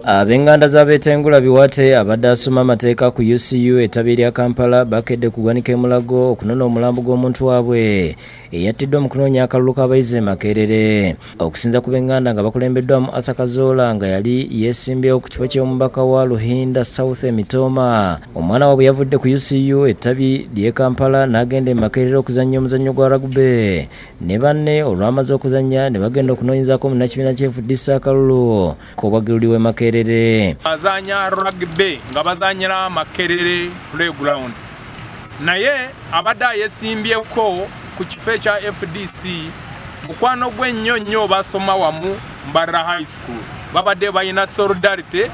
Ab'enganda z'abeetengula Biwate abadde asoma amateeka ku UCU ettabi erya Kampala bakedde kugwanika emulago okunona omulambo gw'omuntu waabwe eyattiddwa mu kunoonya akalulu k'abayizi e Makerere. Okusinza ku b'enganda nga bakulembeddwamu Arthur Kazoola nga yali yeesimbyewo ku kifo ky'omubaka wa Luhinda South e Mitooma. Omwana waabwe yavudde ku UCU ettabi ly'e Kampala n'agenda e Makerere okuzannya omuzannyo gwa rugby ne banne. Olwamaze okuzannya ne bagenda okunoonyezaako munnakibiina kya FDC akalulu k'obwagiruli w'e Makerere. Bazanya rugby nga bazanyira Makerere playground, naye abadde ayesimbyeko ku kifo ekya FDC mukwano gwe nnyo nnyo, basoma wamu Mbarara High School, babadde balina solidarity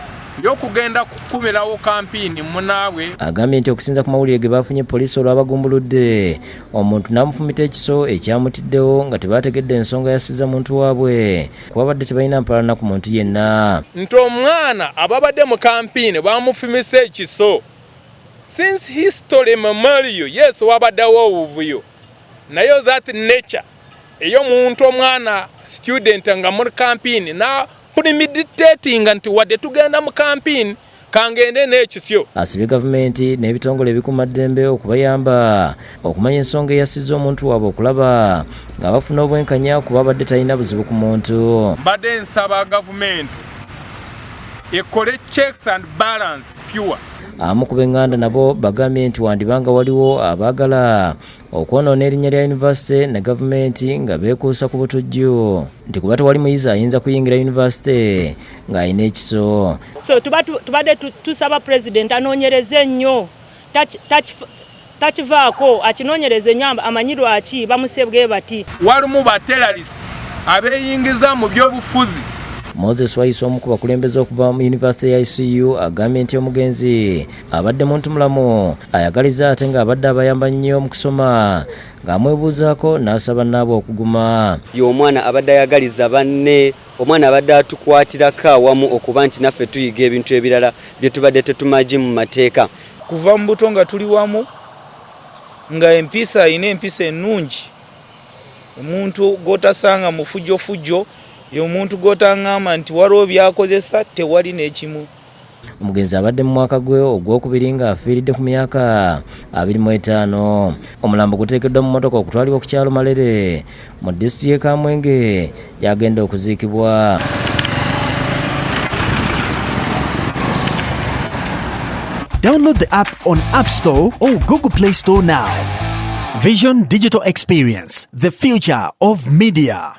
y'okugenda kukumirawo kampeyini munaabwe. Agambye nti okusinza ku mawulire ge baafunye, poliisi olwabagumbuludde omuntu n'amufumita ekiso ekyamutiddewo nga tebategedde ensonga yasiza muntu waabwe, kuba badde tebalina mpalana ku muntu yenna. Nti omwana ababadde mu kampeyini bamufumise ekiso. Since history memorial, yes, wabaddewo obuvuyo, naye that nature ey'omuntu omwana student nga muri kampeyini na premeditating nti wadde tugenda mu kampeyini kangende n'ekisyo. Asibye gavumenti n'ebitongole ebikuumaddembe okubayamba okumanya ensonga eyasizza omuntu waabwe, okulaba nga bafuna obwenkanya, kuba abadde talina buzibu ku muntu. Mbadde nsaba gavumenti ekole checks and balance pure. Abamu ku b'eŋŋanda nabo bagambye nti wandibanga waliwo abaagala okwonoona erinnya lya yunivasite ne gavumenti nga beekuusa ku butujju, nti kuba tewali muyizi ayinza kuyingira yunivasite ng'alina ekiso. So tubadde tusaba president anoonyereze nnyo, takivaako, akinoonyereze nnyo amanyi lwaki bamuse bwe bati. Walimu ba terrorist abeeyingiza mu byobufuzi. Moses Waiswa, omu ku bakulembeze okuva mu yunivasite ya ICU, agambye nti omugenzi abadde muntu mulamu ayagaliza, ate ng'abadde abayamba nnyo mu kusoma, ng'amwebuuzaako n'asaba naabwe okuguma. Ye omwana abadde ayagaliza banne, omwana abadde atukwatirako awamu okuba nti naffe tuyiga ebintu ebirala bye tubadde tetumanyi mu mateeka. Kuva mu buto nga tuli wamu, nga empisa alina empisa ennungi, omuntu gw'otasanga mu fujjofujjo, omuntu gw'otaŋŋamba nti waliwo byakozesa, tewali n'ekimu. Omugenzi abadde mu mwaka gwe ogwokubiri ng'afiiridde ku myaka 25. Omulambo guteekeddwa mu mmotoka okutwalibwa ku kyalo Malere mu disitulikiti y'e Kamwenge gy'agenda okuziikibwa. Download the app on App Store or Google Play Store now. Vision Digital Experience, the future of media.